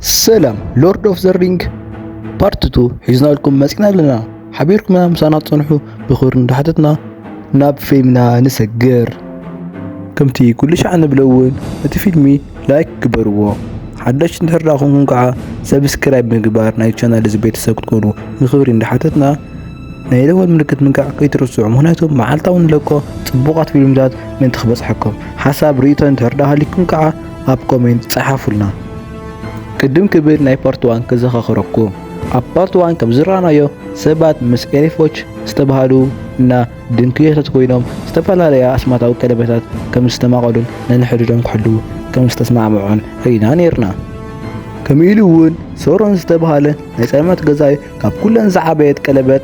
ሰላም፣ ሎርድ ኦፍ ዘ ሪንግ ፓርት ቱ ሒዝናልኩም መጺና ኣለና። ሓቢርኩምና ምሳና ትጸንሑ ብኽብሪ እንዳሓተትና ናብ ፊልምና ንሰግር። ከምቲ ኩሉ ሻዕ ንብሎ እውን እቲ ፊልሚ ላይክ ግበርዎ። ሓደሽቲ እንድሕር ደኣ ኮንኩም ከዓ ሰብስክራይብ ምግባር ናይ ቻናል እዚ ቤተሰብ ክትኮኑ ብኽብሪ እንዳሓተትና፣ ናይ ደወል ምልክት ምንካዕ ከይትርስዑ፣ ምኽንያቱ መዓልታዊ ንለቆ ጽቡቓት ፊልምታት ምእንቲ ክበጽሐኩም። ሓሳብ ርእይቶ እንድሕር ደኣ ሃሊኩም ከዓ ኣብ ኮሜንት ጸሓፉልና። ቅድም ክብል ናይ ፓርት ዋን ከዘኻኽረኩም። ኣብ ፓርት ዋን ከም ዝረኣናዮ ሰባት ምስ ኤሊፎች ዝተባህሉ እና ድንክዮታት ኮይኖም ዝተፈላለያ ኣስማታዊ ቀለበታት ከም ዝተማቐሉን ነንሕድዶም ክሕልዉ ከም ዝተስማዕምዑን ርኢና ነይርና። ከምኡ ኢሉ እውን ሶሮን ዝተባህለ ናይ ጸልማት ገዛኢ ካብ ኩለን ዝዓበየት ቀለበት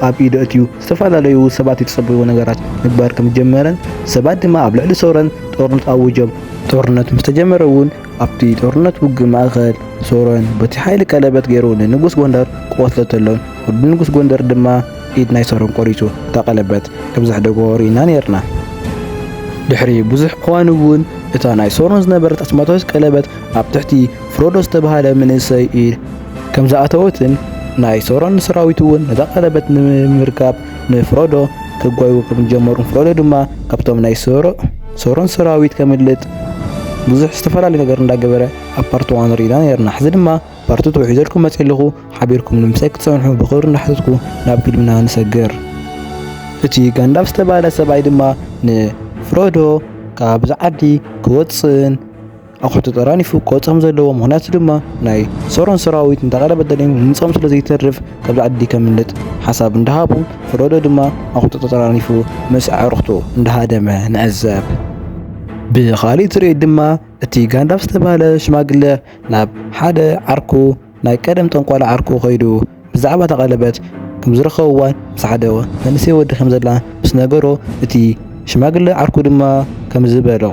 ኣብ ኢዱ ኣእትዩ ዝተፈላለዩ ሰባት ይጸበይዎ ነገራት ምግባር ከም ጀመረን ሰባት ድማ ኣብ ልዕሊ ሶሮን ጦርነት ኣውጆም። ጦርነት ምስ ተጀመረ እውን ኣብቲ ጦርነት ውግእ ማእከል ሶሮን በቲ ሓይሊ ቀለበት ገይሩ ንንጉስ ጎንደር ክቐትሎ ተሎን ወዲ ንጉስ ጎንደር ድማ ኢድ ናይ ሶሮን ቆሪጹ እታ ቀለበት ከም ዘሕደጎ ርኢና ነይርና። ድሕሪ ብዙሕ እዋን እውን እታ ናይ ሶሮን ዝነበረት ኣስማታዊት ቀለበት ኣብ ትሕቲ ፍሮዶ ዝተባህለ መንእሰይ ኢድ ከም ዝኣተወትን ናይ ሶሮን ሰራዊት እውን ነታ ቀለበት ንምርካብ ንፍሮዶ ክጓይዎ ከም ዝጀመሩን ፍሮዶ ድማ ካብቶም ናይ ሶሮ-፣ ሶሮን ሰራዊት ከምልጥ ብዙሕ ዝተፈላለየ ነገር እንዳገበረ ኣብ ፓርት ዋን ርኢና ነይርና። ሕዚ ድማ ፓርት ቱ ሒዘልኩም መጺእ ኣለኹ። ሓቢርኩም ንምሳይ ክትጸንሑ ብኽብሪ እንዳሓተትኩ ናብ ፊልምና ንሰግር። እቲ ጋንዳፍ ዝተባህለ ሰብኣይ ድማ ንፍሮዶ ካብዚ ዓዲ ክወጽእን ኣቑሑ ተጠራኒፉ ክወጽእ ከም ዘለዎ፣ ምኽንያቱ ድማ ናይ ሶሮን ሰራዊት ነታ ቀለበት ደልዮም ምምጽኦም ስለ ዘይተርፍ ካብዚ ዓዲ ከምልጥ ሓሳብ እንዳሃቡ፣ ፍሮዶ ድማ ኣቑሑ ተጠራኒፉ ምስ ኣዕሩኽቱ እንዳሃደመ ንዕዘብ። ብኻልእ ትርኢት ድማ እቲ ጋንዳፍ ዝተባህለ ሽማግለ ናብ ሓደ ዓርኩ፣ ናይ ቀደም ጠንቋላ ዓርኩ ከይዱ ብዛዕባ እታ ቀለበት ከም ዝረኸብዋን ምስ ሓደ መንእሰይ ወዲ ከም ዘላ ምስ ነገሮ፣ እቲ ሽማግለ ዓርኩ ድማ ከምዚ በሎ፣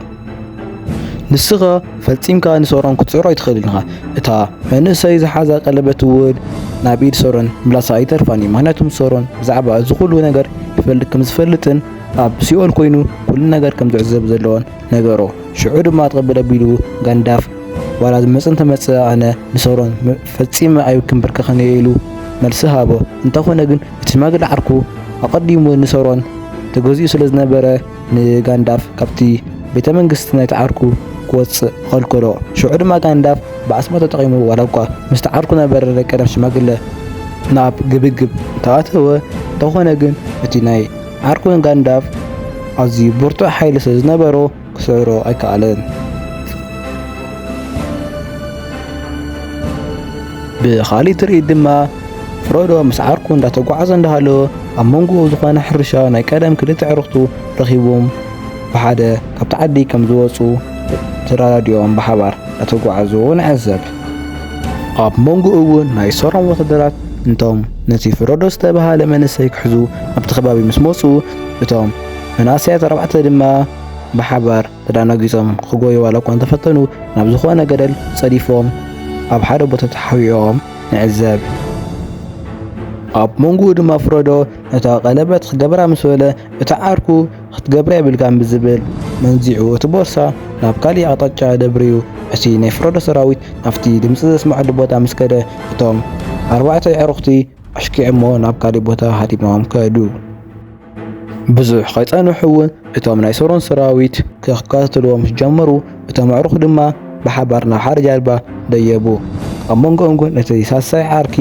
"ንስኻ ፈጺምካ ንሶሮን ክትስዕሮ ኣይትኽእልን ኢኻ። እታ መንእሰይ ዝሓዛ ቀለበት እውን ናብ ኢድ ሶሮን ምላሳ ኣይተርፋን እዩ። ምኽንያቱም ሶሮን ብዛዕባ እዚ ኩሉ ነገር ይፈልጥ ከም ዝፈልጥን ኣብ ሲኦል ኮይኑ ኩሉ ነገር ከም ዝዕዘብ ዘለዎን ነገሮ። ሽዑ ድማ ትቕብል ኣቢሉ ጋንዳፍ፣ ዋላ ዝመጽእ እንተመጽእ ኣነ ንሶሮን ም-፣ ፈጺመ ኣይክንብርከኽን እየ" ኢሉ መልሲ ሃቦ። እንተኾነ ግን እቲ ሽማግለ ዓርኩ ኣቐዲሙ ንሶሮን ተገዚኡ ስለ ዝነበረ ንጋንዳፍ ካብቲ ቤተ መንግስቲ ናይቲ ዓርኩ ክወጽእ ከልከሎ። ሽዑ ድማ ጋንዳፍ ብኣስማ ተጠቒሙ ዋላ እኳ ምስቲ ዓርኩ ነበረ ናይ ቀደም ሽማግለ ናብ ግብግብ እንተኣተወ፣ እንተኾነ ግን እቲ ናይ ዓርኩ ጋንዳፍ ኣዝዩ ብርቱዕ ሓይሊ ስለ ዝነበሮ ክስዕሮ ኣይከኣለን። ብኻልእ ትርኢት ድማ ፍሮዶ ምስ ዓርኩ እንዳተጓዓዘ እንዳሃለወ ኣብ መንጎኡ ዝኾነ ሕርሻ ናይ ቀደም ክልተ ኣዕሩኽቱ ረኺቦም ብሓደ ካብቲ ዓዲ ከም ዝወጹ ተረዳዲኦም ብሓባር እንዳተጓዓዙ ንዕዘብ። ኣብ መንጎኡ እውን ናይ ሶሮን ወታደራት እንቶም ነቲ ፍሮዶ ዝተባሃለ መንእሰይ ክሕዙ ኣብቲ ከባቢ ምስ መጹ፣ እቶም መናእሰያት ኣርባዕተ ድማ ብሓባር ተደናጊጾም ክጎዩ ዋላ እኳ እንተፈተኑ፣ ናብ ዝኾነ ገደል ጸዲፎም ኣብ ሓደ ቦታ ተሓቢኦም ንዕዘብ። ኣብ መንጎኡ ድማ ፍሮዶ ነታ ቀለበት ክገብራ ምስ በለ፣ እቲ ዓርኩ "ክትገብራ የብልካን" ብዝብል መንዚዑ እቲ ቦርሳ ናብ ካሊእ ኣቕጣጫ ደብርዩ፣ እቲ ናይ ፍሮዶ ሰራዊት ናብቲ ድምጺ ዘስምዐሉ ቦታ ምስ ከደ፣ እቶም ኣርባዕተ ኣዕሩኽቲ ኣሽኪዕሞ ናብ ካሊእ ቦታ ሃዲሞም ከዱ። ብዙሕ ከይጸንሑ እውን እቶም ናይ ሶሮን ሰራዊት ክከታተልዎም ምስ ጀመሩ፣ እቶም ኣዕሩኽ ድማ ብሓባር ናብ ሓደ ጃልባ ደየቡ። ኣብ መንጎኦም ግን እቲ ሳልሳይ ዓርኪ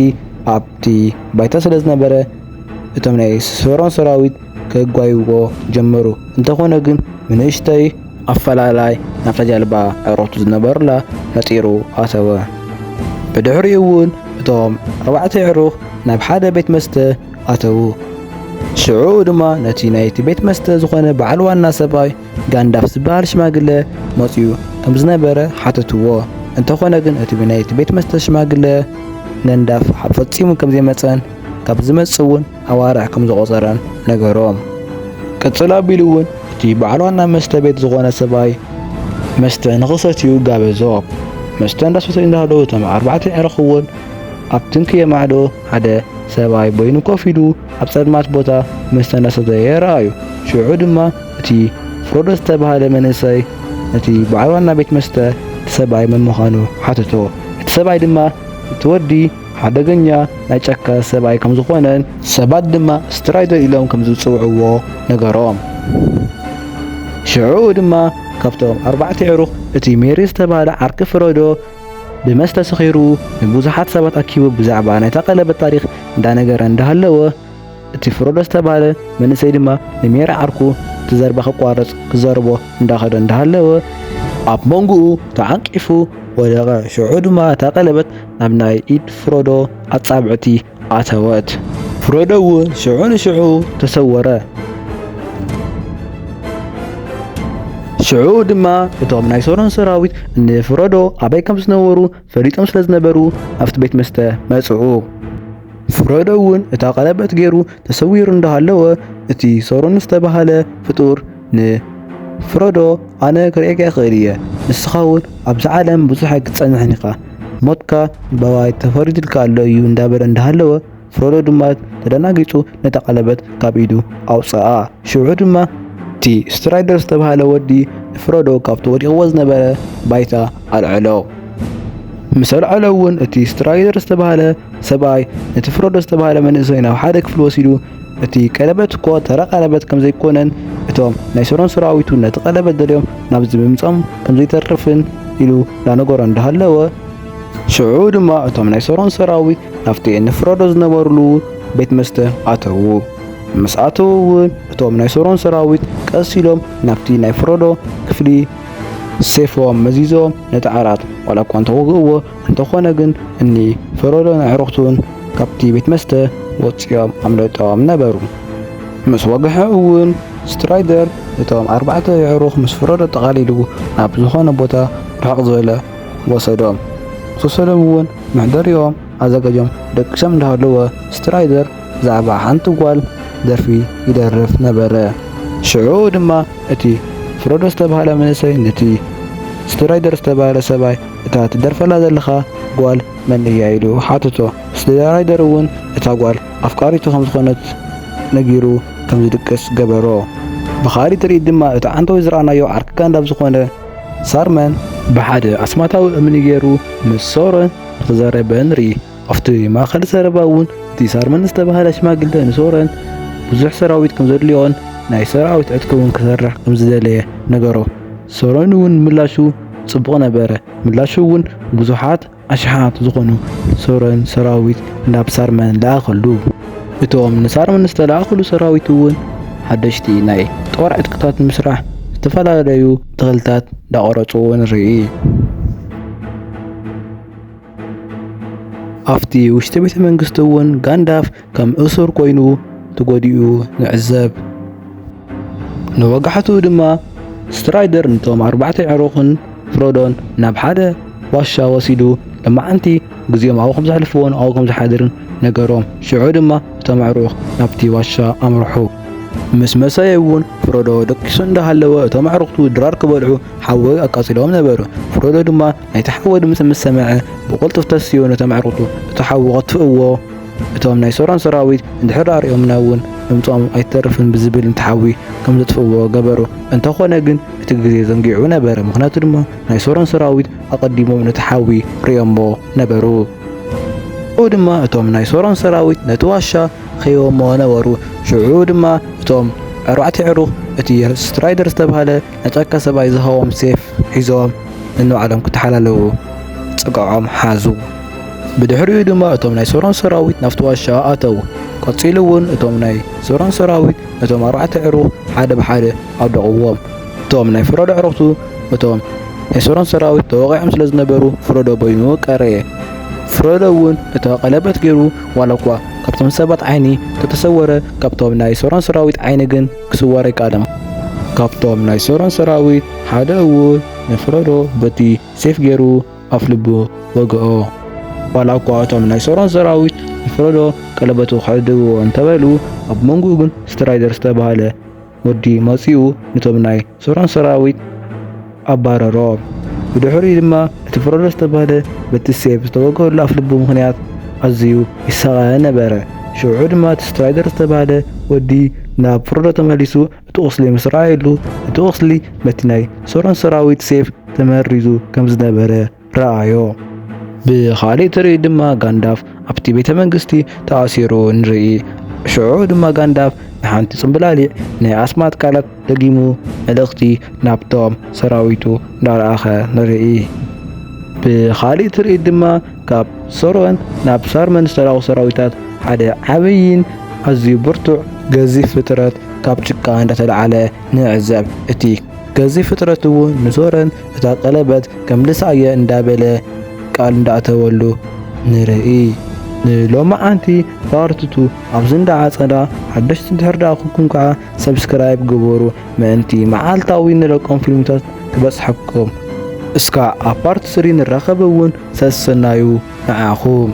ኣብቲ ባይታ ስለ ዝነበረ፣ እቶም ናይ ሶሮን ሰራዊት ከጓይዎ ጀመሩ። እንተኾነ ግን ብንእሽተይ ኣፈላላይ ናብታ ጃልባ ኣዕሩኽቱ ዝነበሩላ ነጢሩ ኣተወ። ብድሕሪኡ እውን እቶም ኣርባዕተ ኣዕሩኽ ናብ ሓደ ቤት መስተ ኣተዉ። ሽዑ ድማ ነቲ ናይቲ ቤት መስተ ዝኾነ በዓል ዋና ሰብኣይ ጋንዳፍ ዝበሃል ሽማግለ መጺኡ ከም ዝነበረ ሓተትዎ። እንተኾነ ግን እቲ ናይቲ ቤት መስተ ሽማግለ ጋንዳፍ ፈጺሙ ከም ዘይመጸን ካብ ዝመጽእ እውን ኣዋርሕ ከም ዝቖጸረን ነገሮም። ቅጽል ኣቢሉ እውን እቲ በዓል ዋና መስተ ቤት ዝኾነ ሰብኣይ መስተ ንኽሰትዩ ጋበዞም። መስተ እንዳሰተዩ እንዳሃለዉ እቶም ኣርባዕተ ኣዕሩኽ እውን ኣብ ትንክየ ማዕዶ ሓደ ሰብኣይ በይኑ ኮፍ ኢሉ ኣብ ጸልማት ቦታ መስተ እንዳሰተየ ረኣዩ። ሽዑ ድማ እቲ ፍሮዶ ዝተባህለ መንእሰይ ነቲ በዓል ዋና ቤት መስተ እቲ ሰብኣይ መን ምዃኑ ሓተቶ። እቲ ሰብኣይ ድማ እቲ ወዲ ሓደገኛ ናይ ጫካ ሰብኣይ ከም ዝኾነን ሰባት ድማ ስትራይደር ኢሎም ከም ዝጽውዕዎ ነገሮም። ሽዑ ድማ ካብቶም ኣርባዕተ ኣዕሩኽ እቲ ሜሪ ዝተባህለ ዓርኪ ፍሮዶ ብመስተ ሰኺሩ ንብዙሓት ሰባት ኣኪቡ ብዛዕባ ናይታ ቀለበት ታሪኽ እንዳነገረ እንዳሃለወ፣ እቲ ፍሮዶ ዝተባህለ መንእሰይ ድማ ንሜሪ ዓርኩ እቲ ዘረባ ከቋርጽ ክዛረቦ እንዳኸደ እንዳሃለወ፣ ኣብ መንጎኡ ተዓንቂፉ ወደቐ። ሽዑ ድማ እታ ቀለበት ናብ ናይ ኢድ ፍሮዶ ኣጻብዕቲ ኣተወት። ፍሮዶ እውን ሽዑ ንሽዑ ተሰወረ። ሽዑ ድማ እቶም ናይ ሶሮን ሰራዊት ንፍሮዶ ኣበይ ከም ዝነበሩ ፈሊጦም ስለ ዝነበሩ ኣብቲ ቤት መስተ መጽኡ። ፍሮዶ እውን እታ ቀለበት ገይሩ ተሰዊሩ እንዳሃለወ፣ እቲ ሶሮን ዝተባህለ ፍጡር ንፍሮዶ፣ "ኣነ ክርእየካ ይኽእል እየ፣ ንስኻ እውን ኣብዚ ዓለም ብዙሕ ኣይክትጸንሕን ኢኻ፣ ሞትካ ብኣባይ ተፈሪዱልካ ኣሎ እዩ" እንዳበለ እንዳሃለወ፣ ፍሮዶ ድማ ተደናጊጹ ነታ ቀለበት ካብ ኢዱ ኣውጽኣ። ሽዑ ድማ እቲ ስትራይደር ዝተባህለ ወዲ ንፍሮዶ ካብቲ ወዲቕዎ ዝነበረ ባይታ ኣልዐሎ። ምስ ኣልዐሎ እውን እቲ ስትራይደር ዝተባህለ ሰብኣይ ነቲ ፍሮዶ ዝተባህለ መንእሰይ ናብ ሓደ ክፍሊ ወሲዱ፣ እቲ ቀለበት እኮ ተራ ቀለበት ከም ዘይኮነን እቶም ናይ ሶሮን ሰራዊት እውን ነቲ ቀለበት ደልዮም ናብዚ ምምጾም ከም ዘይተርፍን ኢሉ እናነገሮ እንዳሃለወ፣ ሽዑ ድማ እቶም ናይ ሶሮን ሰራዊት ናብቲ ንፍሮዶ ዝነበርሉ ቤት መስተ ኣተዉ። ምስ ኣተዉ እውን እቶም ናይ ሶሮን ሰራዊት ቀስ ኢሎም ናብቲ ናይ ፍሮዶ ክፍሊ ሴፎም መዚዞም ነቲ ዓራት ዋላ እኳ እንተወግእዎ፣ እንተኾነ ግን እኒ ፍሮዶን ኣዕሩኽቱን ካብቲ ቤት መስተ ወጺኦም ኣምለጦም ነበሩ። ምስ ወግሐ እውን ስትራይደር እቶም ኣርባዕተ ኣዕሩኽ ምስ ፍሮዶ ጠቓሊሉ ናብ ዝኾነ ቦታ ርሕቕ ዝበለ ወሰዶም። ምስ ወሰዶም እውን መሕደሪኦም ኣዘጋጆም ደቂሶም እንዳሃለወ ስትራይደር ብዛዕባ ሓንቲ ጓል ደርፊ ይደርፍ ነበረ። ሽዑ ድማ እቲ ፍሮዶ ዝተባህለ መንእሰይ ነቲ ስትራይደር ዝተባህለ ሰብኣይ፣ "እታ ትደርፈላ ዘለኻ ጓል መን እያ?" ኢሉ ሓተቶ። ስትራይደር እውን እታ ጓል ኣፍቃሪቱ ከም ዝኾነት ነጊሩ ከም ዝድቅስ ገበሮ። ብኻልእ ትርኢት ድማ እቲ ዓንተው ዝረኣናዮ ዓርኪ ጋንዳፍ ዝኾነ ሳርመን ብሓደ ኣስማታዊ እምኒ ገይሩ ምስ ሶረን ክዛረበ ንርኢ። ኣብቲ ማእከል ዘረባ እውን እቲ ሳርመን ዝተባህለ ሽማግለ ንሶረን ብዙሕ ሰራዊት ከም ዘድልዮን ናይ ሰራዊት ዕጥቂ እውን ክሰርሕ ከም ዝደለየ ነገሮ። ሶረን እውን ምላሹ ጽቡቕ ነበረ። ምላሹ እውን ብዙሓት ኣሽሓት ዝኾኑ ሶረን ሰራዊት ናብ ሳርመን ለኣኸሉ። እቶም ንሳርመን ዝተለኣኸሉ ሰራዊት እውን ሓደሽቲ ናይ ጦር ዕጥቅታት ንምስራሕ ዝተፈላለዩ ተኽልታት እንዳቆረጹ ንርኢ። ኣብቲ ውሽጢ ቤተ መንግስቲ እውን ጋንዳፍ ከም እሱር ኮይኑ ተጎዲኡ ንዕዘብ። ንወጋሕትኡ ድማ ስትራይደር ነቶም ኣርባዕተ ኣዕሩኽን ፍሮዶን ናብ ሓደ ዋሻ ወሲዱ፣ ለማዓንቲ ግዜኦም ኣብኡ ከም ዘሕልፍዎን ኣብኡ ከም ዝሓድርን ነገሮም። ሽዑ ድማ እቶም ኣዕሩኽ ናብቲ ዋሻ ኣምርሑ። ምስ መሰየ እውን ፍሮዶ ደቂሱ እንዳሃለወ፣ እቶም ኣዕሩኽቱ ድራር ክበልዑ ሓዊ ኣቃጺሎም ነበሩ። ፍሮዶ ድማ ናይቲ ሓዊ ድምጺ ምስ ሰምዐ፣ ብቕልጡፍ ተሲኡ ነቶም ኣዕሩኽቱ እቲ ሓዊ ከጥፍእዎ፣ እቶም ናይ ሶሮን ሰራዊት እንድሕር ደኣ ሪኦምና እውን ድምጾም ኣይተርፍን ብዝብል ነቲ ሓዊ ከም ዘጥፍእዎ ገበሩ። እንተኾነ ግን እቲ ግዜ ዘንጊዑ ነበረ፣ ምኽንያቱ ድማ ናይ ሶሮን ሰራዊት ኣቐዲሞም ነቲ ሓዊ ሪኦሞ ነበሩ። ብኡ ድማ እቶም ናይ ሶሮን ሰራዊት ነቲ ዋሻ ከይቦሞ ነበሩ። ሽዑ ድማ እቶም ኣርባዕተ ኣዕሩኽ እቲ ስትራይደር ዝተባህለ ናይ ጫካ ሰብኣይ ዝሃቦም ሴፍ ሒዞም ነንባዕሎም ክተሓላለዉ ጽግዖም ሓዙ። ብድሕሪኡ ድማ እቶም ናይ ሶሮን ሰራዊት ናብቲ ዋሻ ኣተዉ። ቀጺሉ እውን እቶም ናይ ሶሮን ሰራዊት ነቶም ኣርባዕተ ኣዕሩኽ ሓደ ብሓደ ኣውደቕዎም። እቶም ናይ ፍሮዶ ኣዕሩኽቱ እቶም ናይ ሶሮን ሰራዊት ተወቒዖም ስለ ዝነበሩ ፍሮዶ በይኑ ቀረየ። ፍሮዶ እውን እታ ቀለበት ገይሩ ዋላ እኳ ካብቶም ሰባት ዓይኒ ተተሰወረ፣ ካብቶም ናይ ሶሮን ሰራዊት ዓይኒ ግን ክስወር ኣይከኣለን። ካብቶም ናይ ሶሮን ሰራዊት ሓደ እውን ንፍሮዶ በቲ ሴፍ ገይሩ ኣፍ ልቡ ወግኦ። ዋላ እኳ እቶም ናይ ሶሮን ሰራዊት ንፍሮዶ ቀለበቱ ክዕድግዎ እንተበሉ፣ ኣብ መንጎኡ ግን ስትራይደር ዝተባህለ ወዲ መጺኡ ነቶም ናይ ሶሮን ሰራዊት ኣባረሮም። ብድሕሪኡ ድማ እቲ ፍሮዶ ዝተባህለ በቲ ሴፍ ዝተወግአሉ ኣፍ ልቡ ምኽንያት ኣዝዩ ይሳቐ ነበረ። ሽዑ ድማ እቲ ስትራይደር ዝተባህለ ወዲ ናብ ፍሮዶ ተመሊሱ እቲ ቁስሊ ምስ ረኣየሉ፣ እቲ ቁስሊ በቲ ናይ ሶሮን ሰራዊት ሴፍ ተመሪዙ ከም ዝነበረ ረኣዮ። ብኻሊእ ትርኢት ድማ ጋንዳፍ ኣብቲ ቤተ መንግስቲ ተኣሲሩ ንርኢ። ሽዑ ድማ ጋንዳፍ ንሓንቲ ጽምብላሊዕ ናይ ኣስማት ቃላት ደጊሙ መልእኽቲ ናብቶም ሰራዊቱ እንዳለኣኸ ንርኢ። ብኻሊእ ትርኢት ድማ ካብ ሶሮን ናብ ሳርመን ዝተላእኹ ሰራዊታት ሓደ ዓብይን ኣዝዩ ብርቱዕ ገዚፍ ፍጥረት ካብ ጭቃ እንዳተላዓለ ንዕዘብ። እቲ ገዚፍ ፍጥረት እውን ንሶረን እታ ቀለበት ከምልሳ እየ እንዳበለ ቃል እንዳኣተወሉ ንርኢ። ንሎማዓንቲ ፓርት ቱ ኣብዚ እንዳዓጸና ሓደሽቲ እንድሕር ደኣ ኩንኩም ከዓ ሰብስክራይብ ግበሩ፣ ምእንቲ መዓልታዊ ንለቆም ፊልምታት ክበጽሐኩም። እስካ ኣብ ፓርት ስሪ ንራኸብ እውን ሰሰናዩ ንዓኹም።